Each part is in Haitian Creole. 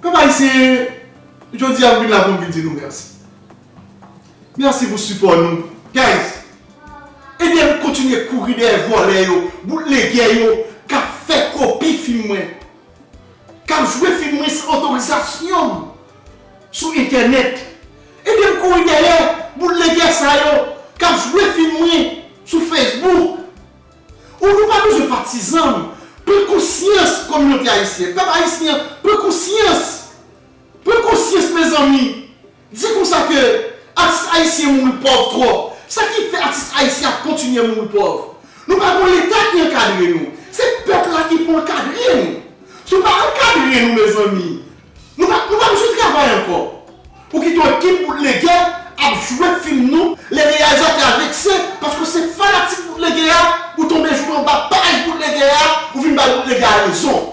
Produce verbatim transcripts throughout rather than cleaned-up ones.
Pèp ayisyen, jodi a m vin la pou m vin di nou mèsi. Mèsi pou sipò nou. Guys, ede m kontinye kouri dèyè vòlè yo, boutlegè yo, k ap fè kopi fim mwen, k ap jwe fim mwen san otorizasyon m sou entènèt. Ede m kouri dèyè boutlegè sa yo k ap jwe fim mwen sou Facebook. Ou nou pa bezwen patizan m. Pran konsyans, kominote ayisyen. Pèp ayisyen an, pran konsyans. Pran konsyans, mezanmi. Di konsa ke atis ayisyen mouri pòv twòp. Sa ki fè atis ayisyen ap kontinye mouri pòv? Nou pa gen leta ki ankadre nou. Se pèp la ki pou ankadre nou. Si w pa ankadre nou, mezanmi, nou pa, nou pa bezwen travay ankò. Ou kite yon ekip boutlegè ap jwe fim nou, lè reyalizatè a vekse, paske se fanatik boutlegè a, ou tonbe jou anba paj boutlegè a, ou vin bay boutlegè a rezon.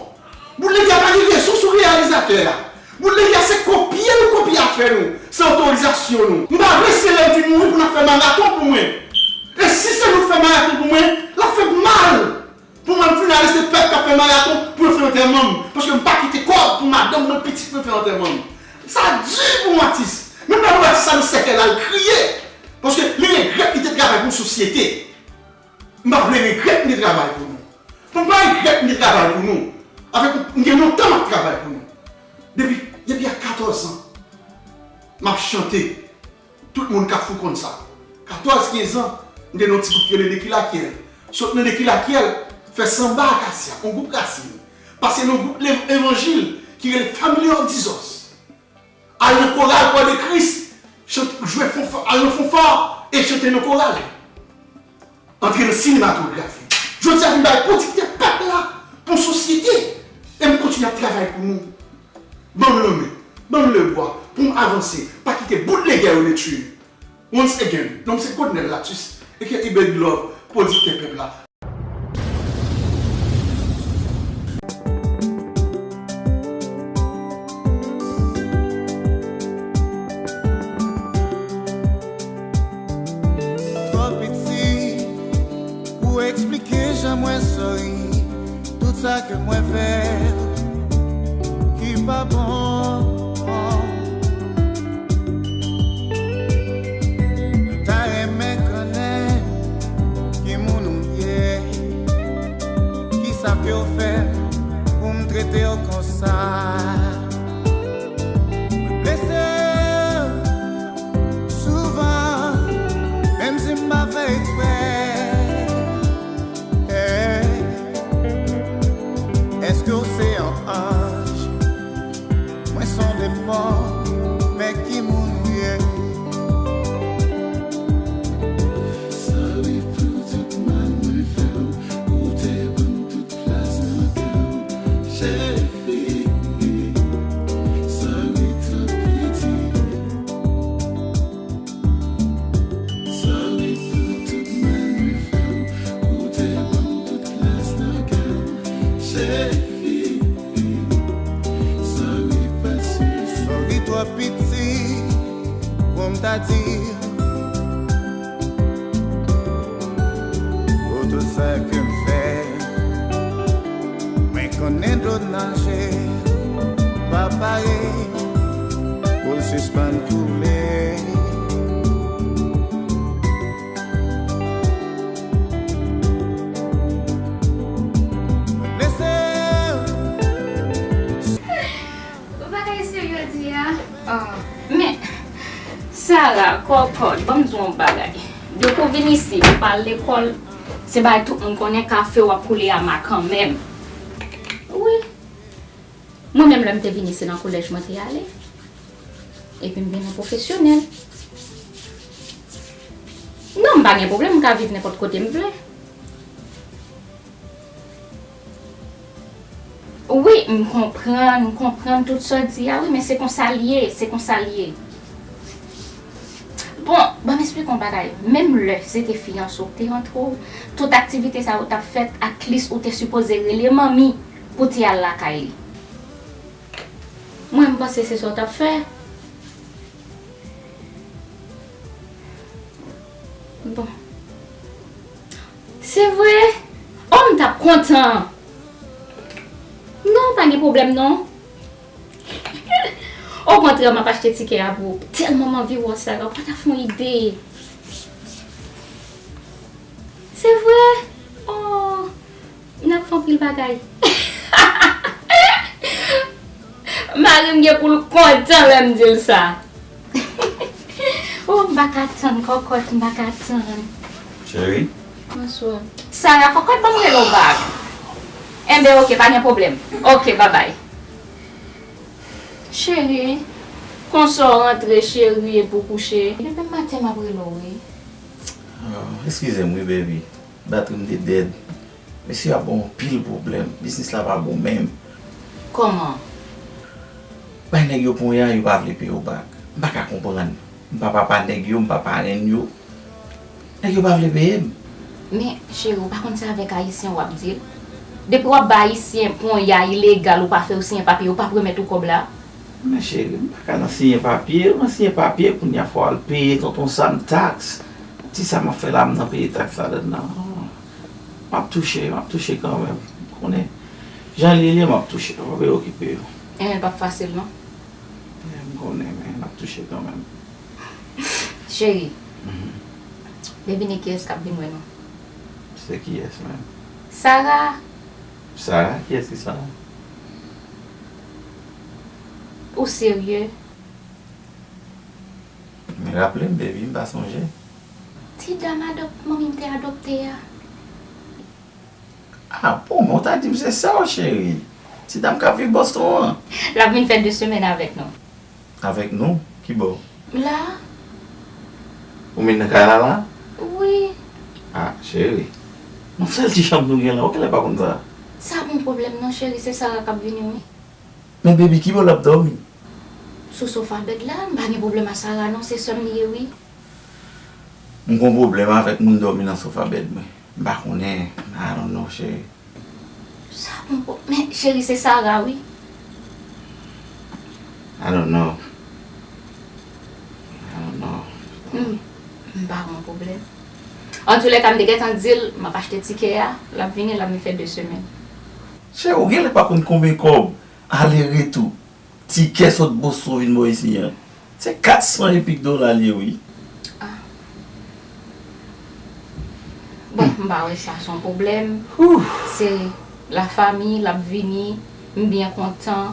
Boutlegè pa gen rezon sou reyalizatè a. Boutlegè se kopye nou kopye afè nou, san otorizasyon nou. M pa vle se lè m fin mouri pou n ap fè maraton pou mwen. E si se nou k fè maraton pou mwen, l ap fè m mal. Pou mwen, m fin ale se pèp k ap fè maraton pou yo fè antèman m. Paske m pa kite kòb pou madanm mwen, pitit mwen fè antèman m. Sa di pou yon atis. Menm lè nou wè atis sa nan sèkèy la, l kriye. Paske li regrèt li te travay pou yon sosyete. M pa vle regrèt m te travay pou nou. Pou m pa regrèt m te travay pou nou. Avèk m gen lontan m ap travay pou nou. Depi, depi a katòz an, m ap chante. Tout moun Kafou konn sa. Katòz, kenz an, m te nan yon ti gwoup ki rele Dekilakyèl. Sot nan Dekilakyèl, fè sanba Akasya, yon gwoup rasin. Pase nan yon gwoup lev-, evanjil ki rele Family of Jesus. Al nan koral Kò de Kris, chante, jwe fanfa, al nan fanfa e chante nan koral. Antre nan sinematografi. Jodi a vin bay pwodiktè pèp la pou sosyete. E m kontinye ap travay pou nou. Ban m lanmen, ban m lebwa pou m avanse. Pa kite boutlegè yo detwi m. Once again, non m se Godnel Latus, aka Baby Love, pwodiktè pèp la. Twò piti pou eksplike jan mwen sòri tout sa ke mwen fè ki pa bon. Mwen ta renmen konnen ki moun ou ye, kisa ke w fè pou m trete w konsa. Mwen blese w souvan, menm si m pa fè eksprè. Hey, èske w se yon anj? Mwen se yon demon, men ki moun ou ye? Sorry pou tout mal mwen fè w, ou te ban m tout plas nan kè w, cheri. Sorry twò piti. Sorry pou tout mal mwen fè w, ou te ban m tout plas nan kè w, cheri. Sorry pase. Sorry twò piti pou m ta di w tout sa ke m fè. Mwen konnen dlo naje pa pare pou l sispann koule. Mwen blese w. Ou pa ka eseye jodi a? Ah, men, Sara, kòkòt, ban m di w yon bagay. Depi w vin isi, ou pa al lekòl, se bagay tout moun konnen, kafe w ap koule ama kanmenm. Wi. Mwen menm, lè m te vini, se nan kolèj mwen te ale. Epi m vin nan pwofesyonèl. Non, m pa gen pwoblèm, m ka viv nenpòt kote m vle. Wi, m konprann, m konprann tout sa w di a, wi, men se konsa l ye, se konsa l ye. Bon, ban m esplike w yon bagay. Menm lè se te fiyanse w k te antre w, tout aktivite sa yo t ap fèt, at least ou te sipoze rele manmi pou w te al lakay li. Mwen, m panse se sa w t ap fè. Bon. Se vre? Oh, m t ap kontan. Non, pa gen pwoblèm non. Okontrè, m ap achte tikè a pou ou. Tèlman m anvi wè w, Sara, ou pa ta fè yon ide. Se vre? Oh, n ap fè anpil bagay. Mari m gen pou l kontan lè m di l sa. Oh, m pa ka tann, kòkòt, m pa ka tann. Cheri. Bonswa. Sara, kòkòt, ban m rele w bak. Enben, oke, pa gen pwoblèm. Oke, babay. Cheri, konsa w rantre, cheri, epi w kouche? Depi maten m ap rele w, wi. Ah, eskize m, wi, baby. Batri m te dead. Mesye ap ban m anpil pwoblèm. Biznis la pa bon menm. Kòman? Bay nèg yo ponya, yo pa vle peye w bak. M pa ka konprann. M pa papa nèg yo, m pa parenn yo. Nèg yo pa vle peye m. Men, cheri, ou pa konn se avèk Ayisyen w ap deal? Depi w ap bay Ayisyen ponya ilegal, ou pa fè yo siyen papye, yo p ap remèt ou kòb la. Men cheri, m pa ka nan siyen papye, nan siyen papye, kounye a fò w al peye Tonton Sam taks. Ti sa m ap fè la, m nan peye taks ladann nan. M ap touche, m ap touche kanmenm. Ou konnen, jan l ye, l ye, m ap touche. Pa preyokipe yo. Enben, l p ap fasil, non. M konnen, men m ap touche kanmenm. Cheri, devine kiyès k ap vin wè nou? Se kiyès menm? Sara. Sara? Kiyès ki Sara? Ou serye? Men raple m, baby, m pa sonje. Ti dam adòp-, manmi m te adopte a. Ah bon, men ou ta di m se sè w, cheri. Ti dam k ap viv Boston an. L ap vin fè de semèn avèk nou. Avèk nou? Ki bò? La. Ou menm nan kay la la? Wi. Ah, cheri. Yon sèl ti chanm nou gen la, ou genlè pa konn sa. Sa pa yon pwoblèm non, cheri, se Sara k ap vini, wi. Men baby, ki bò l ap dòmi? Sou sofa bèd la, m pa gen pwoblèm a Sara non, se sè m li ye, wi. M gon pwoblèm avèk moun dòmi nan sofa bèd mwen. M pa konnen, I don't know, cheri. Sa bon pou, men cheri, se Sara, wi. I don't know. I don't know. Hmm, m pa gon pwoblèm. Antoulèka, m te gentan di l, m ap achte tikè a, l ap vini, l ap vin fè de semèn. Cheri, ou genlè pa konn konbyen kòb ale retou. Tikè sot Boston vin bò isi an. Se kat san e pik dola l ye, wi. Ah. Bon, m pa wè sa se yon pwoblèm. Whew. Se lafanmi, l ap vini, m byen kontan.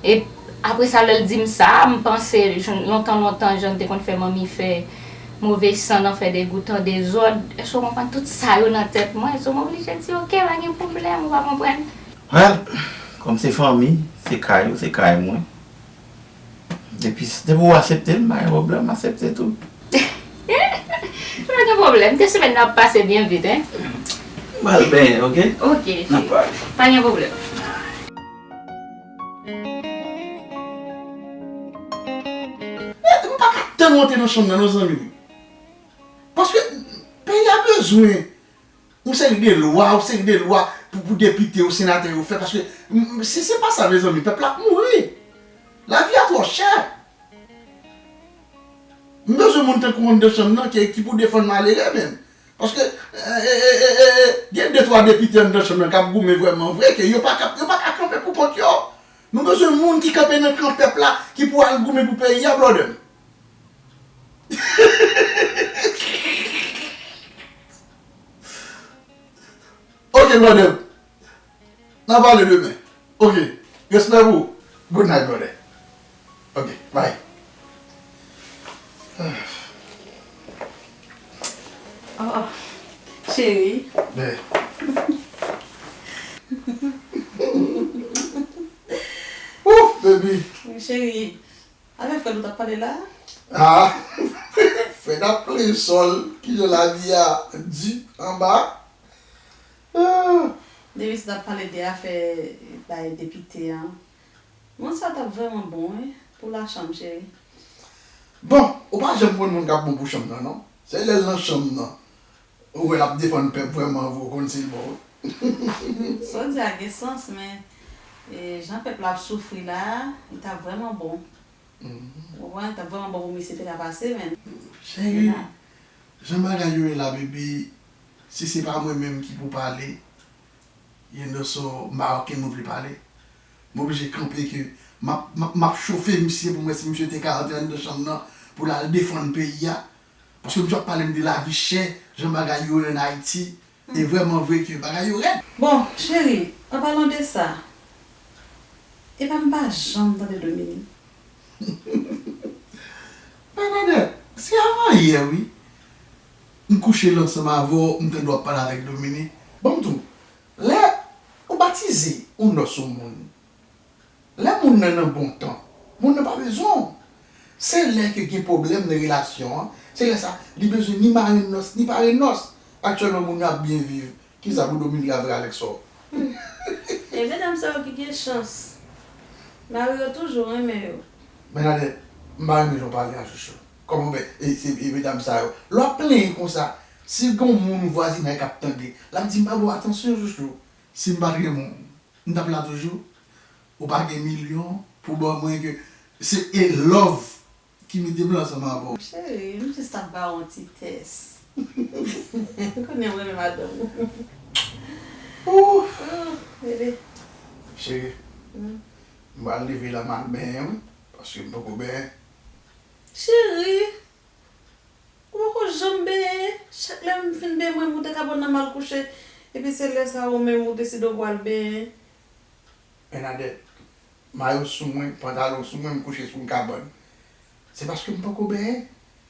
E apre sa, lè l di m sa, m panse jan, lontan, lontan, jan l te konn fè manmi fè move san nan, fè degoutan, dezòd. Èske w konprann? Tout sa yo nan tèt mwen, so m oblije di, "Oke, pa gen pwoblèm," ou pa konprann? Well, kòm se fanmi, se kay ou, se kay mwen. Depi, depi w aksepte l, m pa gen pwoblèm, m aksepte tou. Pa gen pwoblèm, de semèn nan ap pase byen vit, en. M al benyen, oke? Oke, cheri. N ap pale. Pa gen pwoblèm. Eh, m pa ka tann w antre nan chanm nan, non, zanmi m. Paske peyi a bezwen yon seri de lwa, yon seri de lwa pou, pou depite yo, senatè yo fè, paske, m, m, si se pa sa, mezanmi, pèp la ap mouri. Lavi a twò chè. M bezwen moun tankou anndan chanm nan ki, ki pou defann malere menm. Paske, e, e, gen de twa depite anndan chanm nan k ap goumen vrèman vre, ke yo pa ka, yo pa ka kanpe pou kont yo. Nou bezwen moun ki kanpe nan kan pèp la, ki pou al goumen pou peyi a, brother m. Ok, brother. N a pale demen. Ok. Respè pou ou. Good night, brother. Ok, bye. Oh, cheri. Ben. Ouf, baby. Cheri. Avèk Fred ou t ap pale la? Ah! Fred ap pleye sòl, kijan lavi a di anba. Ah! Depi se t ap pale de afè bay depite an. Moun sa t ap vrèman bon wi pou lachanm, cheri. Bon, ou pa janm konn moun k ap bon pou chanm nan, non. Se lè l nan chanm nan. Ou wè l ap defann pèp vrèman vre, ou konn si l bon wi. Sa w di a gen sans, men e, jan pèp la ap soufri la a, li t ap vrèman bon. Ou konprann? Li t ap vrèman bon pou misye te ka pase, men. Cheri, jan bagay yo ye la, baby, si se pa mwen menm ki pou pale, you know, so, m pa okenn moun vle pale. M oblije kanpe ke M ap, m ap, m ap chofe misye pou m wè si misye te ka antre anndan chanm nan pou l al defann peyi a. Paske misye ap pale m de lavi chè, jan bagay yo ye an Ayiti. E vrèman vre ke bagay yo rèd. Bon, cheri, an palan de sa, epa m pa janm tande Dominique. Bernadette, se avan yè, wi. M kouche la ansanm avè w, m tande w ap pale avèk Dominique. Ban m di w, lè ou batize yon nòs yon moun, lè moun nan nan bon tan, moun nan pa bezwen w. Se lè ke gen pwoblèm nan relasyon an, se lè sa, li bezwen ni marenn nòs, ni parenn nòs. Aktyèlman, moun yo ap byen viv. Kisa pou Dominique al fè avèk sa w? E medam sa yo ki gen chans. Mari yo toujou renmen yo. Bernadette, m pa renmen jan w pale a, chouchou. Kòman w fè, e, se, e medam sa yo? Lè w ap plenyen konsa, si gen yon moun vwazinay k ap tande, l ap di m pa ba w atansyon, chouchou. Si m pa t renmen w, m t ap la toujou. Ou pa gen milyon pou ban mwen ke se e love ki mete m la ansanm avè w. Cheri, m jis t ap ba w yon ti tès. Konnen mwen renmen madanm ou. Ouf! Oh, bebe. Cheri, m pral leve la m al benyen, wi, paske m poko benyen. Cheri, ou poko janm benyen. Chak lè m fin benyen, mwen moute kabòn nan m al kouche. Epi se lè sa ou menm ou deside ou pral benyen. Bernadette, mayo sou mwen, pantalon sou mwen, m kouche sou yon kabann. Se paske m poko benyen.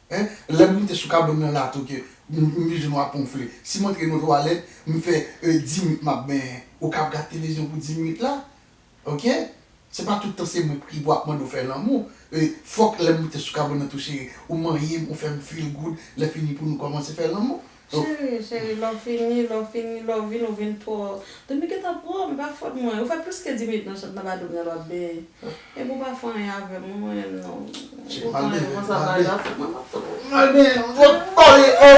Hein? Lè m moute sou kabann nan la tou ke m, m vin jwenn w ap wonfle. Si m antre nan twalèt, m fè, euh, dis minit m ap benyen. Ou ka ap gad televizyon pou dis minit la. Oke? Se pa tout tan se mwen ki pou ap mande w fè lanmou. E, fòk lè m moute sou kabann nan tou cheri, ou manyen m, ou fè m feel good, lè fini pou nou kòmanse fè lanmou. Cheri, cheri, lè w fini, lè w fini, lè w vin, ou vin twò. Dominique gentan pran, men pa fòt mwen. Ou fè plis ke dis minit nan chanm nan pa dòmi nan lòt benyen. Epi ou pa fè anyen avè m, ou manyen m non. Cheri, m al benyen, m al benyen. M al benyen, m twò kole, oh!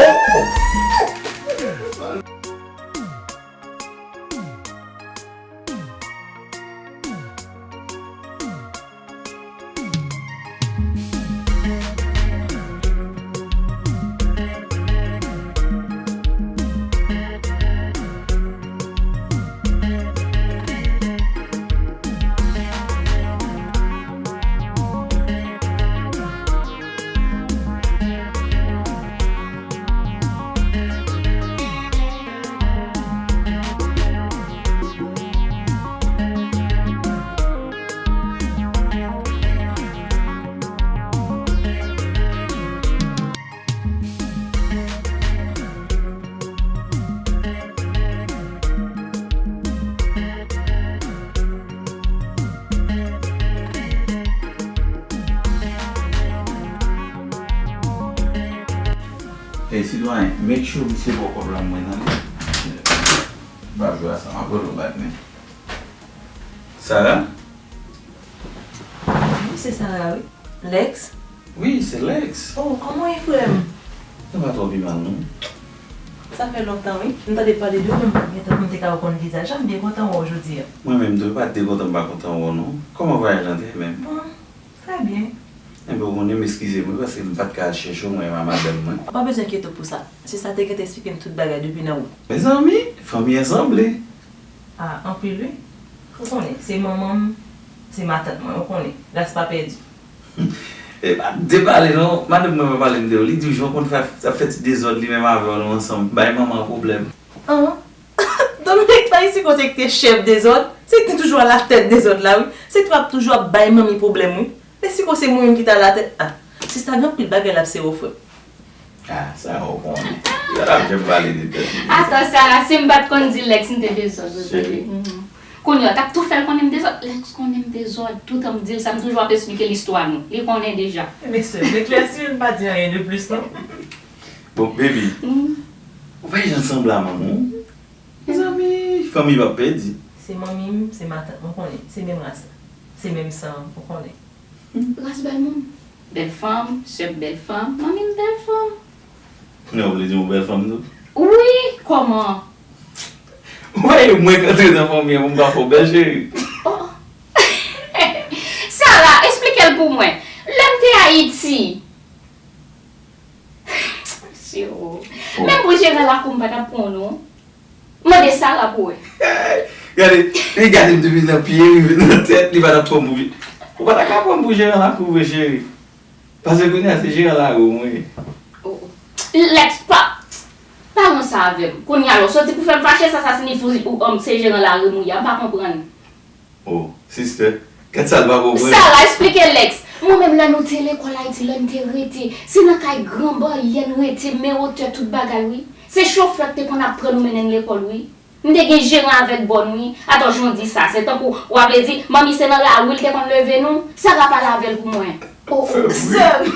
Ey, sitwayen, make sure misye ba w kòb la mwen, tande? M p ap jwe a sa, m ap rele w back, men. Sarah? Wi, se Sarah, wi. Lex? Wi, se Lex. Oh, kòman w ye, frè m? Nou pa twò pi mal, non. Sa fè lontan, wi. M tande pale de ou, men m pa t gentan pou m te ka rekonn vizaj la. M byen kontan wè w jodi a. Mwen menm tou, m pa t te kontan m pa kontan wè w, non. Kòman vwayaj lan te ye menm? Bon, trè byen. Enben, ou konnen, m eskize m, wi, paske m pa t ka al chèche w, mwen menm a madanm mwen. Ou pa bezwen enkyete w pou sa. Sista te gentan eksplike m tout bagay depi nan wout. Mezanmi, fanmi an sanble. Ah, anpil, wi. Ou konnen, se manman m, se matant mwen, ou konnen. Ras pa pèdi. E pa de pale non, madanm mwen pa pale m de ou. Li di w jan w konn fè, ap fè ti dezòd li menm avè w, nou ansanm, bay manman an pwoblèm. An? Dominique pa isi kote ki te chèf dezòd, se li ki te toujou alatèt dezòd la, wi. Se li ki ap toujou ap bay manmi pwoblèm, wi. Mesiko se mwen menm ki t alatèt. Ah, sista gen anpil bagay l ap sere w, frè m. Ah, sa ou konnen. Li pa t ap janm pale de tèt li konsa. Atan, Sarah, si m pa t konn di Lex m te dezòd, wi, bebe. Cheri. Mhm. Kounye a, w t ap tou fè l konnen m dezòd. Lex konnen m dezòd. Toutan m di l sa, m toujou ap esplike listwa nou. Li konnen deja. Ebyen, sè m, eklèsi m, pa di anyen de plis, non. Bon, baby, ou pa janm sanble a manman w. Mezanmi, fanmi p ap pèdi. Se manmi m, se matant mwen, ou konnen. Se menm ras la. Se menm san an, ou konnen. Ras bèl moun. Bèl fanm, sè bèl fanm, manmi m bèl fanm. Men ou vle di m ou bèl fanm tou? Wi, kòman? Ou pa wè mwen k antre nan fanmi an pou m ka fè w bèl, cheri? Oh. Sarah, esplike l pou mwen. Lè m te Ayiti. Siro. Oh. Menm pou jere lakou m pa t ap pran w non. Mande Sarah pou wè. Gade, li gade m depi nan pye rive nan tèt, li pa t ap pran m pou vin. Ou pa ta ka pran m pou jeran lakou vre, cheri. Paske kounye a se jeran lari w mwen ye. Oh, oh. Lex, pa, pa konsa avè m. Kounye a la, w soti pou fè m fache, sa, sa siyifi ou, ou, um, se jeran lari m ou ye a, m pa konprann. Oh, sister, gad sa l pa konprann. Sara, eksplike Lex. Mwen menm, lè nou te lekòl Ayiti, lè n te rete, se nan kay gran banyè n rete, men wotè tout bagay, wi. Se chofè k te konn ap pran nou mennen n lekòl, wi. M te gen jeran avèk bòn, wi. Atò, jan w di sa, se tankou w ap vle di, manmi se nan lari l te konn leve nou? Sara, pale avè l pou mwen. Oh, oh. Sè m!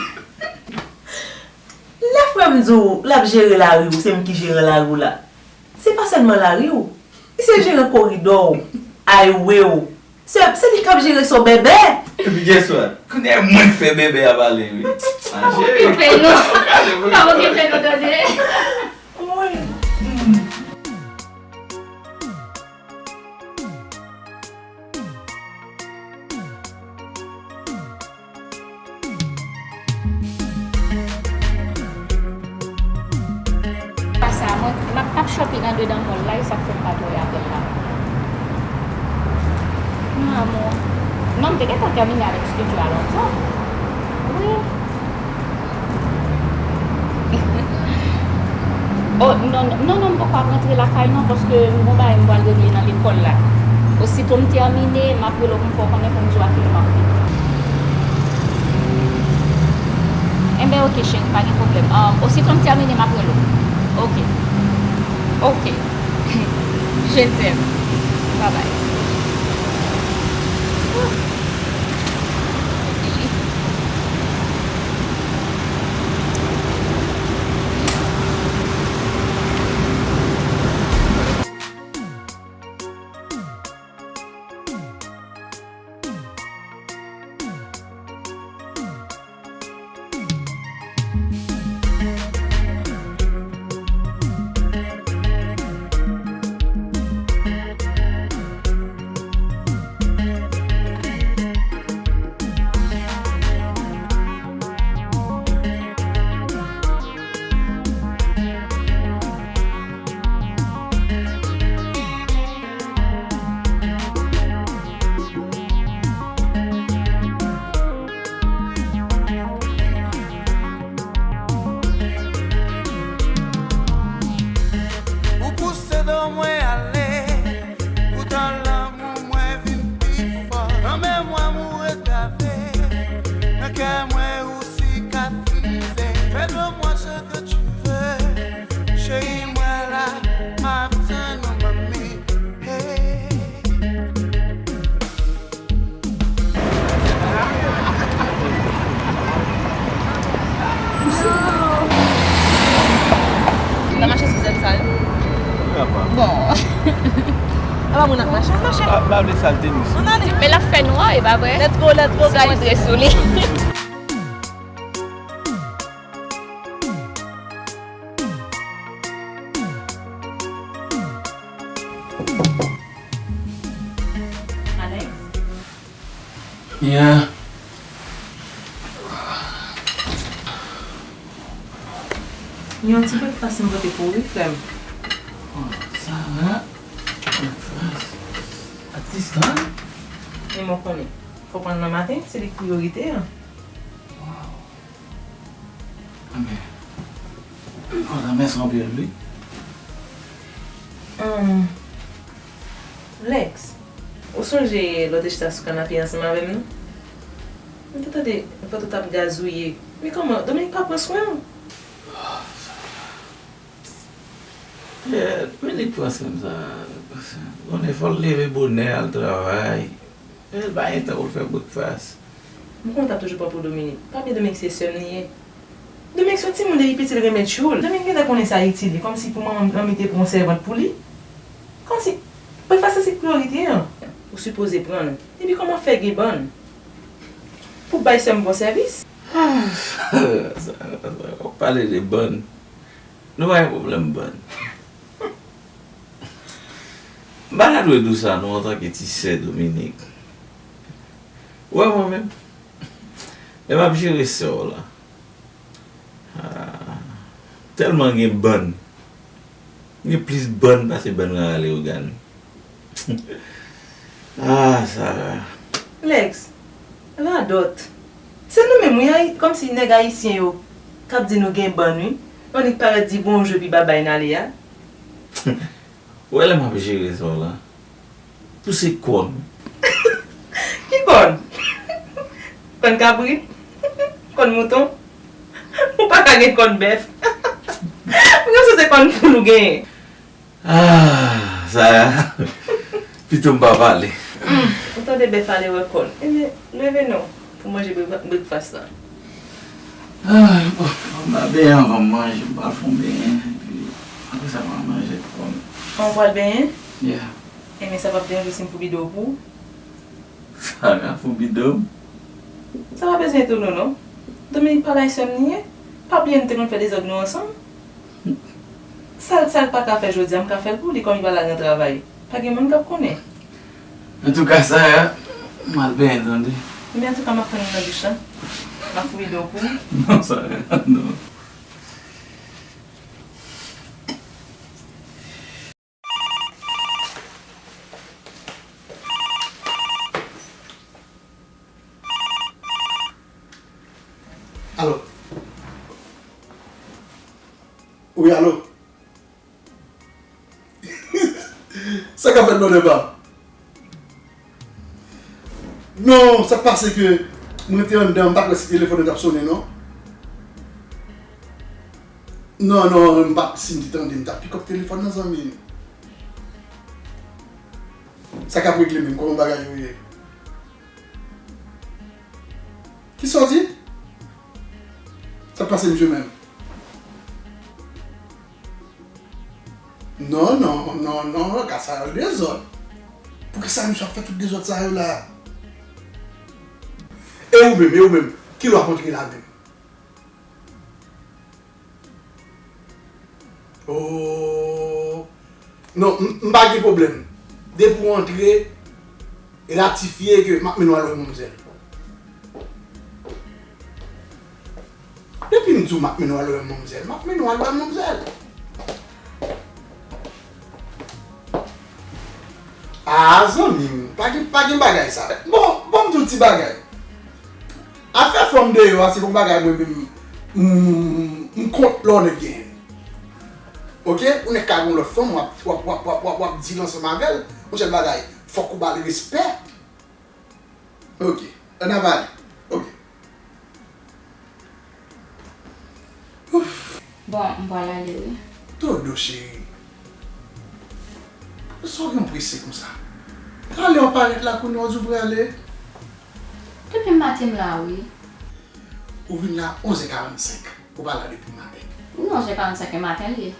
Lè frè m di w l ap jere lari w, se m ki jere lari w la. Se pa sèlman lari w. Li se jere koridò w, highway w. Se, se li k ap jere sa w bèbè. Epi guess what? Kounye a e mwen k fè bèbè a pale, wi. Pa okipe nou. Pa okipe nou, tande. Wi. Pasa, mwen, m ap, m ap shopping andedan mall la, e sa k fè m pa t wè apèl la. Non, amou. Non, m te gentan tèmine avèk studio a lontan. Wi. Oh, non, non, non, non, m poko ap rantre lakay non, paske m gon bagay m pral regle nan lekòl la. Osito m tèmine, m ap rele w pou m fè w konnen pou m di w a kilè m ap vini. Enben, oke, cheri, pa gen pwoblèm. Um, osito m tèmine, m ap rele w. Oke. Oke. Je t'aime. Bye bye. Ou pouse do mwen ale, poutan lanmou mwen vin pi fò. Nan memwa m ou regrave, nan kè mwen ou sikatrize. Fais de moi ce que tu veux, cheri, mwen la, m ap tann ou, manmi. Hey. N a mache sou zèb sa yo. Bon. Apa moun ap mache, ap mache. Ba vle sal tenis. Ann ale. Men l ap fè nwa, e pa vre? Let's go, let's go, guys. Mwen dre sou li. Alex? Yeah. Yon ti breakfast m pote pou ou wi, frè m. Oh, Sarah. Breakfast. At this time? Men mwen konnen. Fò pran l nan maten, se li k priyorite an. Wow. Amen. Kontan, mèsi anpil, wi. Hum, Lex, ou sonje lè w te chita sou kanape ansanm avè m, non? M te tande vant ou t ap gazouye. Men kòman, Dominique pa pran swen w? Yeah, Dominique pran swen m sa. Konnen fò l leve bonè, al travay. L pa gen tan pou l fè breakfast. M konnen w t ap toujou pran pou Dominique. Pa bliye Dominique se sè m li ye. Dominique se yon timoun depi piti l renmen tchoul. Dominique gentan konnen sa itil li, kòmsi pou manman, manmi te pran yon sèvant pou li. Kòmsi, breakfast se priyorite an. Ou sipoze pran l. Epi kòman fè gen bann? Pou bay sè m bon sèvis? W ap pale de bann. Nou pa gen pwoblèm bann. M pa ta dwe di w sa non antanke ti sè Dominique. Ou wè mwen menm, lè m ap jere sè w la, ah, tèlman gen bann. Gen plis bann pase bann Rara Leyogàn. Ah, Sarah. Lex, Radòt. Se nou menm wi, ay, kòmsi nèg ayisyen yo k ap di nou gen bann wi. Annik parèt di bonjou epi babay n ale a. Ou wè lè m ap jere sa w la, pou se kòn. Ki kòn? Kòn kabrit? Kòn mouton? Ou pa ka gen kòn bèf? Ou gen sou se kòn poul ou genyen? Ah, sa, pito m pa pale. Ou tande bèf ale wè kòn. Ebyen, leve non, pou manje brekfas la. Ah, bon, fò m al benyen anvan m manje, m pral fè yon benyen, epi apre sa m a manje kòn. An w pral benyen? Yeah. Ebyen, sa p ap deranje w si m foubi do w pou ou? Sa ka foubi do m? Sa pa bezwen etone w non. Dominique pa la sè m li ye. Pa bliye nou te konn fè dezòd nou ansanm. Sa l, sa l pa ka fè jodi a, m ka fè l pou li, kòm li pa la nan travay. Pa gen moun k ap konnen. Antouka, Sarah, m al benyen tande. Men antouka, m ap tann ou nan douch la. M ap fouye do w pou ou. Non, Sarah, non. Alo. Wi, alo. Sa k ap fèt, brother pa m? Non, sa k pase ke mwen te anndan, m pa t wè si telefòn nan t ap sonnen, non. Non, non, m pa, si m te tande, m t ap pikòp telefòn nan, zanmi m. Sa k ap regle menm? Kòman bagay yo ye? Kisa w di? Sa k pase, misye menm? Non, non, non, non, ka sa yo dezòd. Poukisa misye ap fè tout dezòd sa yo la? E ou menm, e ou menm, kilè w ap antre la menm? Oh. Non, m, m pa gen pwoblèm. Depi w antre, ratifye ke m ap mennen w al wè manmzèl. Depi m di w m ap mennen w al wè manmzèl, m ap mennen w al wè manmzèl. Ah, zanmi m, pa gen, pa gen bagay sa. Bon, ban m di w ti bagay. Afè fanm deyò a, se pa yon bagay mwen menm m, m, m kont lè w nèk genyen. Oke? Ou nèk ka gen yon lòt fanm, w ap, w ap, w ap, w ap, w ap, w ap deal ansanm avè l. Yon sèl bagay, fòk ou ba l respè. Oke. Ann a pale. Oke. Ouf. Bon, m pral ale wi. Dodo cheri. Sa w gen w prese konsa? Prale w parèt la kounye a w di w prale. Depi maten m la wi. Ou vin la onzè karannsenk. Ou pa la depi maten. Wi, onzè karannsenk maten li ye.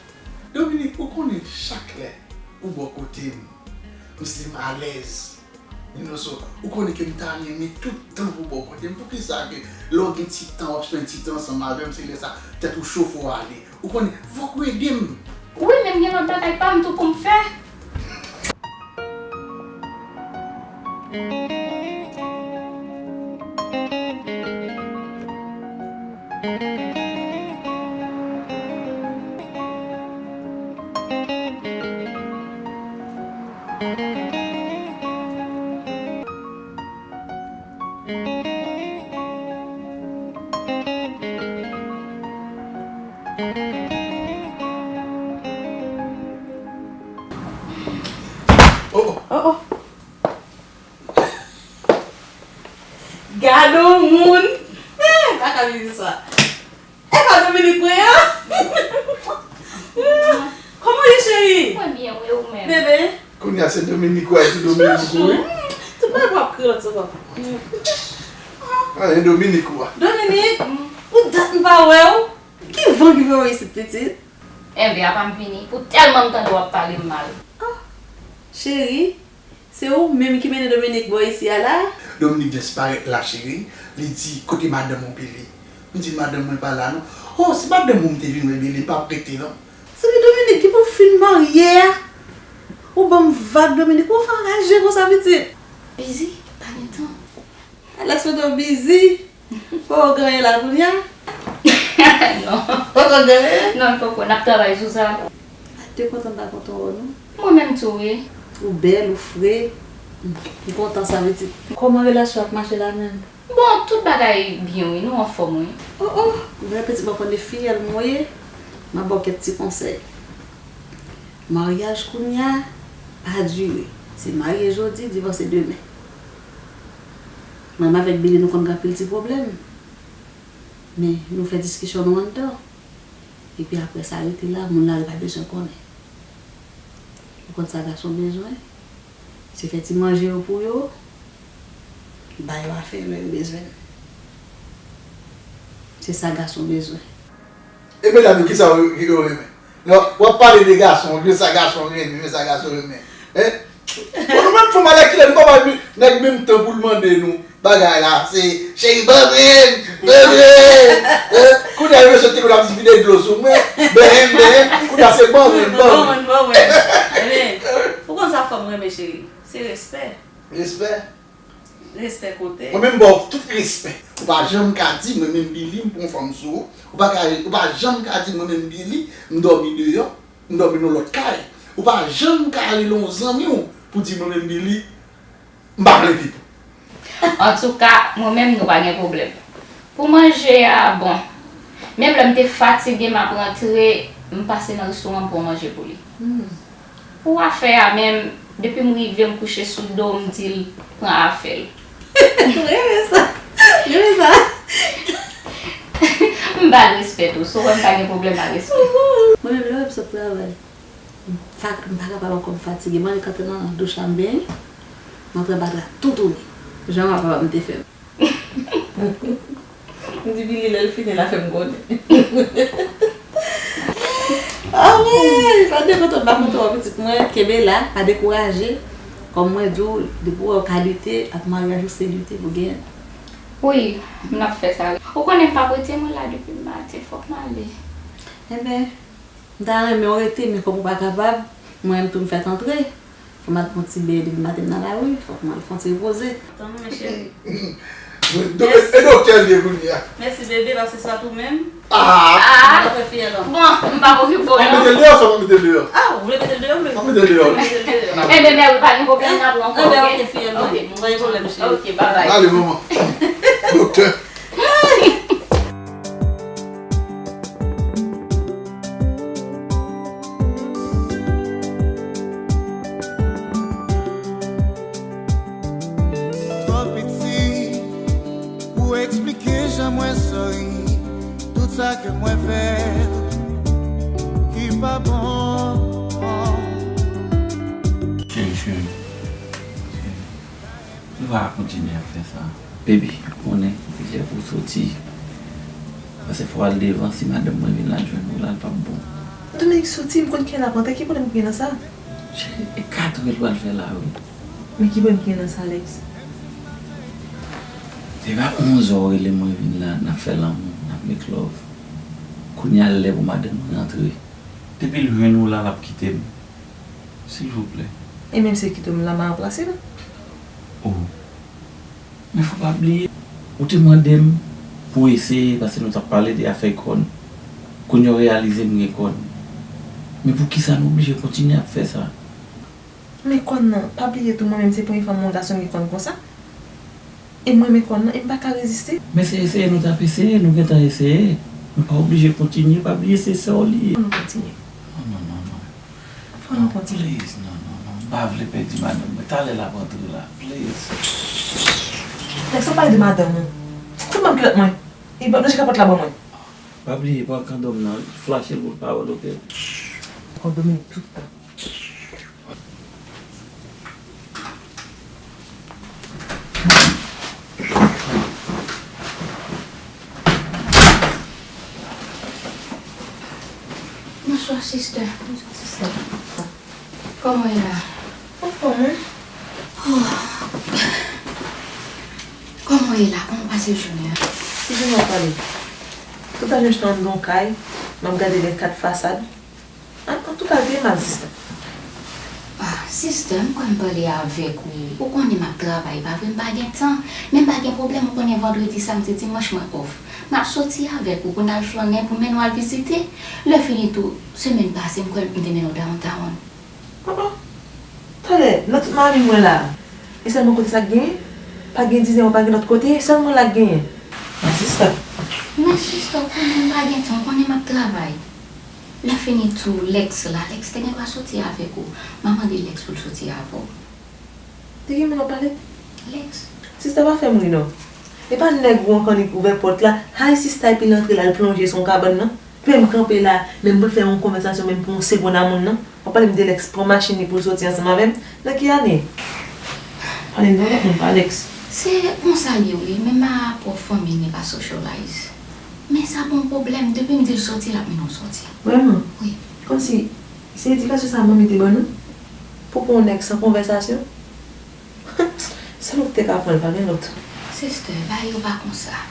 Dominique, ou konnen chak lè ou bò kote m, m santi m alèz. You know, so, ou konnen ke m ta renmen tout tan pou bò kote m. Poukisa ke lè w gen ti tan, w ap spend ti tan ansanm avè m, se lè sa tèt ou chofe w ale? Ou konnen, fòk ou ede m. Wi, men m gen lòt bagay pa m tou pou m fè. Oh, oh. Oh, oh. Gade yon moun. Eh, pa ka viv sa. E pa Dominique mwen an? Kòman w ye cheri? Mwen byen wi, ou menm? Bebe. Kounye a se Dominique w a di Dominique wi. Tout bagay w ap kriye lòt sou kò. Anyen Dominique w a. Dominique, pou dat m pa wè w. Ki van ki voye w isit pitit? Enben apa m vini pou tèlman m tande w ap pale m mal. Ah, cheri, Se ou menm ki mennen Dominique bò isi a la? Dominique just parèt la cheri, li di kote madanm ou Billy? M di madanm mwen pa la non. Oh, si madanm ou m te vin wè Billy, m p ap rete non. Se li Dominique ki pou fin marye a. Ou ban m vag Dominique, ou anraje konsa pitit. Busy, pa gen tan. Ala sou do Busy. Fò w genyen la kounye a? Non. Poko genyen? Non, poko. N ap travay sou sa. M te kontan m ta kontan wè w non. Mwen menm tou wi. Ou bèl, ou fre. M kontan sa pitit. Kòman relasyon ap mache la menm? Bon, tout bagay byen wi, nou anfòm wi. Oh oh, m wè pitit mwen konn e fiyèl mwen ye, m ap ba w kèk ti konsèy. Maryaj kounye a pa dire, se marye jodi, divòse demen. Mwen menm avèk Billy nou konn gen anpil ti pwoblèm, men nou fè diskisyon nou anndan, epi apre sa rete la, moun lari pa bezwen konnen. Ou konn sa gason bezwen? Se fè ti manje yo pou yo, ba yo afè yo lè yo bezwen l. Se sa gason bezwen. E medam yo, kisa yo, yo renmen? Lè w ap pale de gason, de sa gason renmen, men sa gason renmen. Hein? Bon, nou menm fanm alèkile, nou pa bay nèg menm tan pou l mande nou bagay la, se cheri, ban mwen, ban mwen. Hein? Kounye a, mesye te konn ap vide dlo sou mwen, ben, ben, kounye a se ban mwen, ban mwen. Ban mwen, ban mwen. Ebyen, ou konn sa fanm renmen, cheri? Se respè. Respè. Respè kote. Mwen menm ba w tout respè. Ou pa janm ka di mwen menm Billy m pran fanm sou ou. Ou pa ka, ou pa janm ka di mwen menm Billy m dòmi deyò, m dòmi nan lòt kay. Ou pa janm ka rele yon zanmi w pou di mwen menm Billy m pa plen pipo. Antouka, mwen menm nou pa gen pwoblèm. Pou manje a, bon, menm lè m te fatige, m ap rantre, m pase nan restoran m pran manje pou li. Pou afè a menm, depi m rive, m kouche sou do, m di l pran afè l. M renmen sa. M renmen sa. M ba l respè tou. Si w wè m pa gen pwoblèm ak respè. Mwen menm, lè m sot travay, m pa, m pa kapab ankò, m fatige. M annik antre nan douch la, m benyen, m antre anba dra tou tounen. Jan papa m te fè m. M di Billy lè l fini l a fè m konnen. Anmwey, pa dekontan, pa kontan wè pitit mwen, kenbe la, pa dekouraje. Kòm mwen di w, depi w wè w ka lite, ak maryaj ou se lite pou genyen. Wi, m ap fè sa. Ou konnen m p ap rete mwen la depi maten, fòk m ale. Enben, m ta renmen w rete, men kòm ou pa kapab, mwen menm tou m fèk antre. Fò m al pran ti beny depi maten m nan lari, fòk m al fè yon ti repoze. Tann mwen cheri. E doktè l ye kounye a. Mèsi bebe, paske sa tou menm. Ah! M ap fè fiyèl an. Bon, m p ap okipe w non. An mete l deyò, sa m ap mete l deyò. Ah, ou vle mete l deyò, m vle. An mete l deyò. Mete l deyò. Enben mèwi, pa gen pwoblèm, n ap pran kò, oke? Enben oke, fiyèl mwen. Oke, babay. Ale manman. Doktè. Twò piti pou eksplike jan mwen sòri tout sa ke mwen fè ki pa bon. Cheri, cheri, cheri. Nou pa ka kontinye ap fè sa. Baby, ou konnen, li lè pou w soti. Paske fò w al devan, si madanm mwen vin la jwenn ou la, l p ap bon. Dominique soti, m konn kilè l ap rantre, ki pwoblèm ki gen nan sa? Cheri, e kat rèl pral fè la, wi. Men ki pwoblèm ki gen nan sa, Alex? Depi a onz è w rele mwen vin la, n ap fè lanmou, n ap make love. Kounye a l lè pou madanm mwen rantre. Depi l jwenn ou la, l ap kite m. Silvouplè. E menm si l kite m la, m a ranplase l. Oh. Men fò w pa bliye, ou te mande m pou eseye, paske nou t ap pale de afè kòn. Kounye a w reyalize m gen kòn. Men poukisa nou oblije kontinye ap fè sa? Men kòn nan, pa bliye tou, mwen menm se premye fwa m wè yon gason gen kòn konsa. E m renmen kòn nan, e m pa ka reziste. Men se eseye nou t ap eseye, nou gentan eseye. Nou pa oblije kontinye, pa bliye se sè w li ye. Fò nou kontinye. Non, non, non, non. Fò nou kontinye. Please, non, non, non. M pa vle pèdi madanm mwen. Talè l ap rantre la. Please. Nèg sa pale de madanm ou. Fout ban m kilòt mwen. E ban m chita pòt la ban mwen. Pa bliye, pran kandòm nan. Flache l pou l pa wè l, oke? Kondòm li tout tan. Bonswa, sister. Bonswa, sister. Kòman w ye la? Anfòm, wi. Oh. Kòman w ye la? Kòman w pase jounen an? Ki jounen w ap pale? Tout la jounen m chita anndan yon kay, m ap gade lè kat fasad. An, antouka, l te mal, sista. Ah, sista, m kwè m pale avèk ou. Ou konnen m ap travay, pa vre? M pa gen tan. Men m pa gen pwoblèm, ou konnen vandredi, samdi, dimanch, mwen off. M ap soti avèk ou pou n al flannen, pou m mennen w al vizite. Lè fini tou, semèn pase, m kwè m te mennen w downtown. Oh, oh. Talè, nan tout mabi mwen la, e sèlman kote sa k genyen? Pa gen dizen, pa gen lòt kote, sèlman la k genyen. Asistan. Men sista, w konnen m pa gen tan, w konnen m ap travay. Lè fini tou, Lex la, Lex te gen dwa soti avèk ou. M a mande Lex pou l soti avè w. De ki moun w ap pale? Lex. Sista, pa fè m ri non. E pa nèg ou an k annik ouvè pòt la, hay sista, epi l antre la, l plonje sou kabann nan. Epi m kanpe la, menm pou l fè yon konvèsasyon, menm pou yon segonn a moun nan. W ap pale m de Lex pran machin li pou l soti ansanm avè m? Nan ki ane? Pale m de yon lòt moun, pa Lex. Se konsa l ye wi, menm a pwòp fanmi li pa socialize. Men sa pa yon pwoblèm, depi m di l soti, l ap mennen w soti. Vrèman? Wi. Kòmsi se edikasyon sa manmi te ban nou? Pou pran yon nèg san konvèsasyon? Sèl ou ki te ka pran l, pa gen lòt. Sister, bagay yo pa konsa.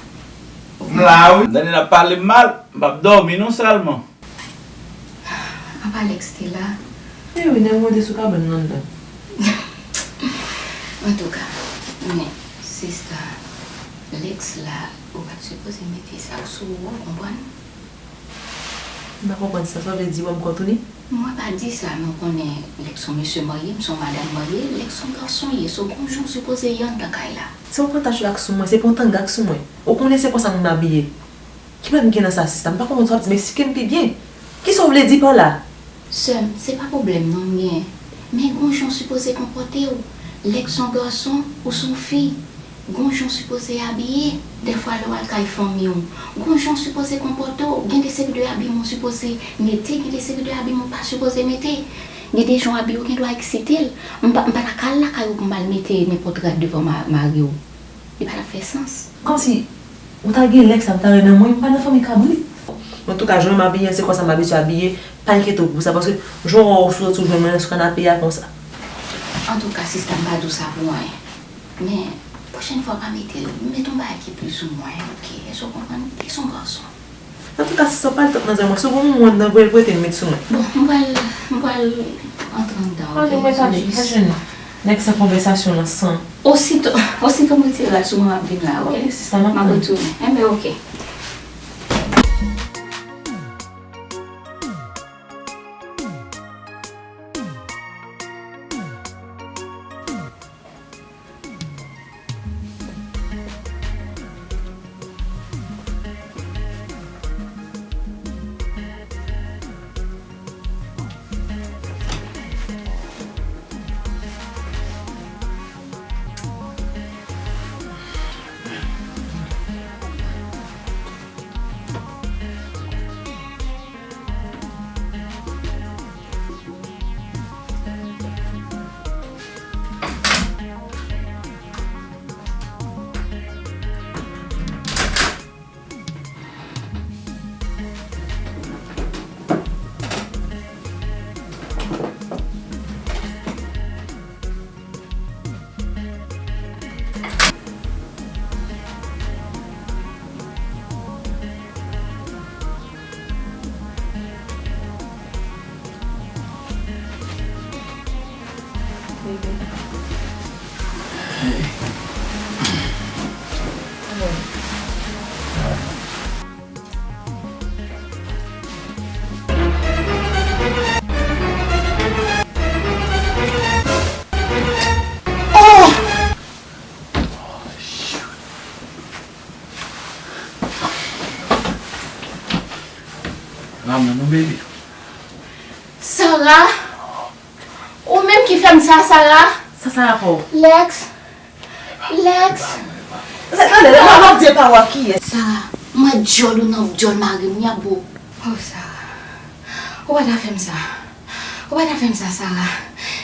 M la wi. Dany ap pale m mal, m p ap dòmi non sèlman. Apa Lex te la? Wi, wi, nèg mande sou kabann nan anndan. Antouka, men, sista, Lex la, ou pa t sipoze mete sa sou ou, ou konprann? M pa konprann sa, sa w vle di, ban m kontni? Mwen pa di sa, men w konnen, Lex se yon mesye marye, m se yon madanm marye, Lex se yon gason l ye, so gon jan w sipoze ye anndan kay la. Se yon pantalon ak sou mwen, se pa yon tanga k sou mwen. Ou konnen se konsa moun abiye. Ki pwoblèm gen nan sa, sista? M pa konprann sa w ap di, m eksplike m pi byen. Kisa w vle di pa la? Sè m, se pa pwoblèm non m gen. Men gon jan w sipoze konpòte w. Lex se yon gason, ou se yon fi. Gon jan w sipoze abiye. Dèfwa lè w al kay fanmi w, gon jan w sipoze konpòte w. Gen de seri de abiman w sipoze mete, gen de seri de abiman w pa sipoze mete. Gen de jan w abiye w gen dwa eksite l. M pa, m pa ta ka al lakay ou pou m al mete nenpòt rad devan ma-, mari w. Li pa t ap fè sans. Kòmsi ou ta gen Lex la, m ta wè nan mwen, m pa nan fanmi kabrit. Antouka, jan m abiye an, se konsa m abitye abiye. Pa enkyete w pou sa, paske jan w wè w soti w jwenn mwen sou kanape a konsa. Antouka, sista, m pa di w sa pou anyen. Men, pwochèn fwa, pa mete l. Mete yon bagay ki plizoumwen, oke? Èske w konprann? Li se yon gason. Antouka, sista, w pale twòp nan zòrèy mwen. Si w gon moumou anndan, voye l prete m, met sou mwen. Bon, m pral, m pral antre anndan, oke? Antre, mwen tande, pa jwenn nèg sa konvèsasyon lan san. Osito, osito m retire l sou mwen, m ap vin la, oke? Oke, sista, m ap tann. M ap retounen. Enben, oke. Sarah! Ou menm ki fè m sa, Sarah? Sa Sarah fè w? Lex! Lex! Sa, talè, lè w ap di e pa w a kiyès? Sarah, m wè djòl ou nan djòl mari m, wi, abo. Oh, Sarah. Ou pa ta fè m sa. Ou pa ta fè m sa, Sarah.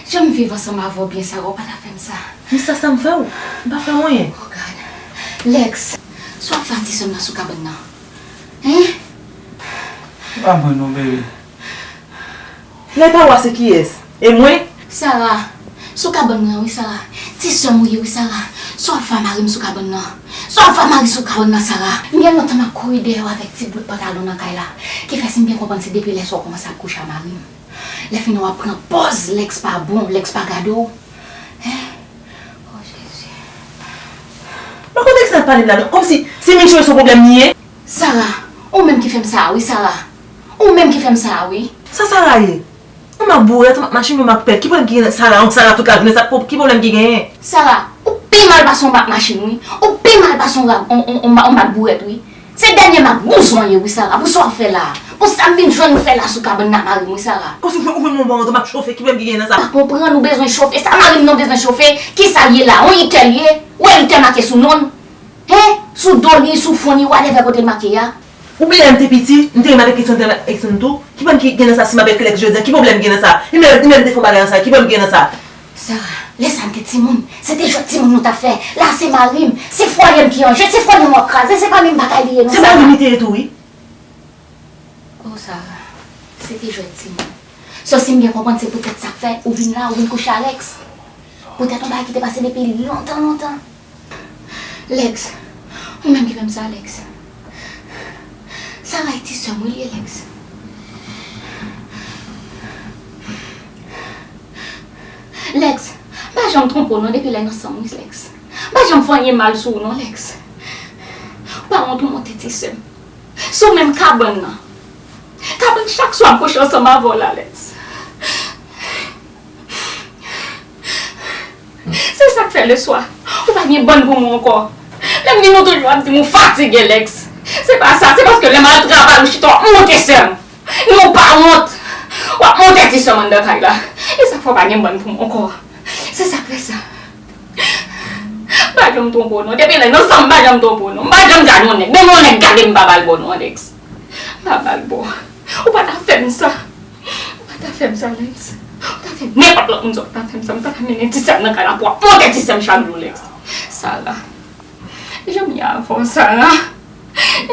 Jan m viv ansanm avè w byen, Sarah, ou pa ta fè m sa. Men sa, sa m fè w? M pa fè w anyen. Oh, God. Lex, sa w ap fè a ti sè m nan sou kabann nan? Hein? Se pa mwen non, baby. Lè pa w a se kiyès? E mwen? Sarah, sou kabann mwen an wi, Sarah. Ti sè m ou ye wi, Sarah. Sa w ap fè a mari m sou kabann nan? Sa w ap fè a mari sou kabann nan, Sarah? M gen lontan m ap kouri dèyè w avèk ti bout pantalon nan kay la. Kifè, si m byen konprann, se depi lè sa w kòmanse ap kouche a mari m. Lè fini w ap pran pòz Lex pa bon, Lex pa gade w. Hein? Oh, Jezi. Mwen konn Lex ap pale m la non. Kòmsi, si Michou se yon pwoblèm li ye? Sarah, ou menm ki fè m sa a wi, Sarah. Ou menm ki fè m sa a wi. Sa Sarah ye? Yon mak bourèt, yon mak machin, yon mak pèl. Ki pwoblèm ki genyen Sarah? Yon Sarah tout lajounen, sa ki pwoblèm ki genyen? Sarah, ou pi mal pase yon mak machin, wi. Ou pi mal pase yon rab, yon, yon, yon ma- yon mak bourèt, wi. Se dènye mak bouzon w ye, wi, Sara. Pou sa w ap fè la a. Pou sa m vin jwenn ou fè la sou kabann nan mari m, wi, Sara. Kòmsi ou jwenn, ou jwenn yon bon moto m ap chofe, ki pwoblèm ki gen nan sa? Pa konprann, ou bezwen chofe. Sa mari m nan bezwen chofe? Kisa l ye la? Yon itè l ye? Ou wè itè make sou non l? Hen? Sou do li, sou fon li, whatever kote l make a. Ou bliye lè m te piti, m te renmen avèk Edson, te renmen avèk Edson tou. Ki pwoblèm ki gen nan sa si m avèk Lex jodi a? Ki pwoblèm gen nan sa? Li menm, li menm te fè yon bagay ansanm, ki pwoblèm gen nan sa? Sara, lè sa a n te timoun, se te jwèt timoun nou t ap fè. La se mari m, se fwaye m ki an je, se fwaye m w ap kraze, se pa menm bagay li ye non, Sara. Se mari m li te ye tou, wi. Oh, Sara, se te jwèt timoun. So, si m byen konprann, se poutèt sa k fè ou vin la, ou vin kouche a Lex. Poutèt yon bagay ki te pase depi lontan, lontan. Lex, ou menm ki fè m sa, Lex. Sara e ti sè m, wi, li ye, Lex. Lex, m pa janm twonpe w non depi lè n ansanm, wi, Lex. M pa janm fè anyen mal sou ou non, Lex. Ou pa wont ou monte ti sè m. Sou menm kabann nan. Kabann chak swa m kouche ansanm avè w la, Lex. Se sa k fè leswa, ou pa gen bann pou mwen ankò. Lè m vin ou toujou ap di m ou fatige, Lex. Se pa sa, se paske lè m al travay ou chita w ap monte sè m. Men ou pa wont. W ap monte ti sè m anndan kay la. E sa k fè w pa gen bann pou mwen ankò. Se sa k fè sa. M pa janm twonpe w non. Depi lè n ansanm, m pa janm twonpe w non. M pa janm gade yon nèg. Menm yon nèg gade m, m pa ba l bò non, Lex. M pa ba l bò. Ou pa ta fè m sa. Ou pa ta fè m sa, Lex. Ou ta fè nenpòt lòt moun sa, ou pa ta fè m sa. M pa ta mennen ti sè m nan kay la pou w ap monte ti sè m chak jou, Lex. Sara. Jan m ye avè w, Sara.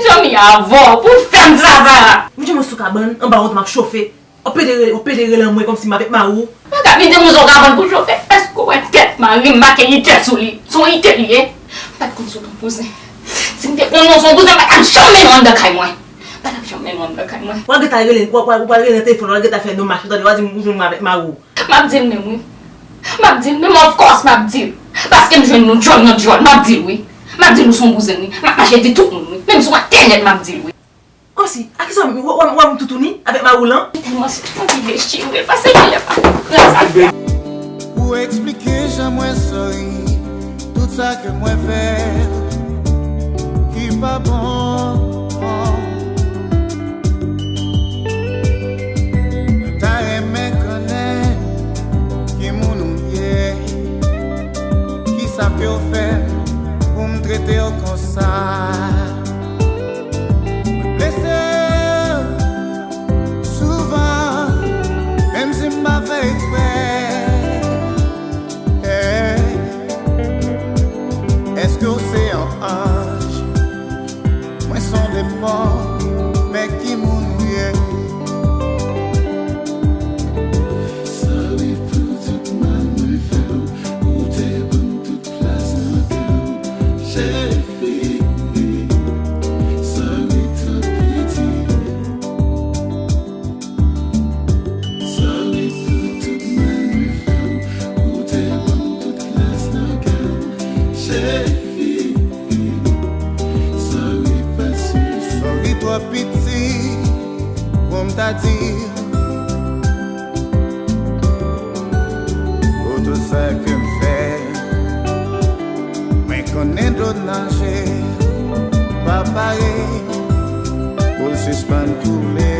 Jan m ye avè w. Pou w fè m sa, Sara. Ou di mwen sou kabann, anba woto m ap chofe. W ap pede rele, w ap pede rele anmwe kòmsi m avèk mari w. Mwen ka vin depoze w kabann pou chofe. Èske w wè tèt mari m make itè sou li? Se yon itè li ye. M pa t konn se w t yon bouzen. Si m te konn non se yon bouzen, m pa t ap janm mennen w anndan kay mwen. M pa t ap janm mennen w anndan kay mwen. W al gentan rele, w, w, w al rele nan telefòn, w al gentan fè nou mache, tande, w al di m ou jwenn mwen avèk mari w. M ap di l menm wi. M ap di l menm, of course m ap di l. Paske m jwenn nou djòl nan djòl, m ap di l wi. M ap di l ou se yon bouzen wi. M ap mache di tout moun wi. Menm sou entènèt m ap di l wi. Kòmsi, a kisa w, w, w, w toutouni avèk mari w lan? Tèlman se anvi dechire, pase genlè pa konprann sa k fè. Pou eksplike jan mwen sòri, tout sa ke mwen fè ki pa bon. Mwen ta renmen konnen ki moun ou ye, kisa ke w fè pou m trete w konsa. Mwen blese w souvan, menm si m pa fè eksprè. Hey, èske w se yon anj? Mwen se yon demon, men ki moun ou ye? Sòri pou tout mal mwen fè w, ou te ban m tout plas nan kè w, cheri. Sòri twòp piti. Sòri pou tout mal mwen fè w, ou te ban m tout plas nan kè w, cheri. Sòri pase. Sòri twòp piti pou m ta di pou tout sa ke m fè. Mwen konnen dlo nan je pa pare pou l sispann koule.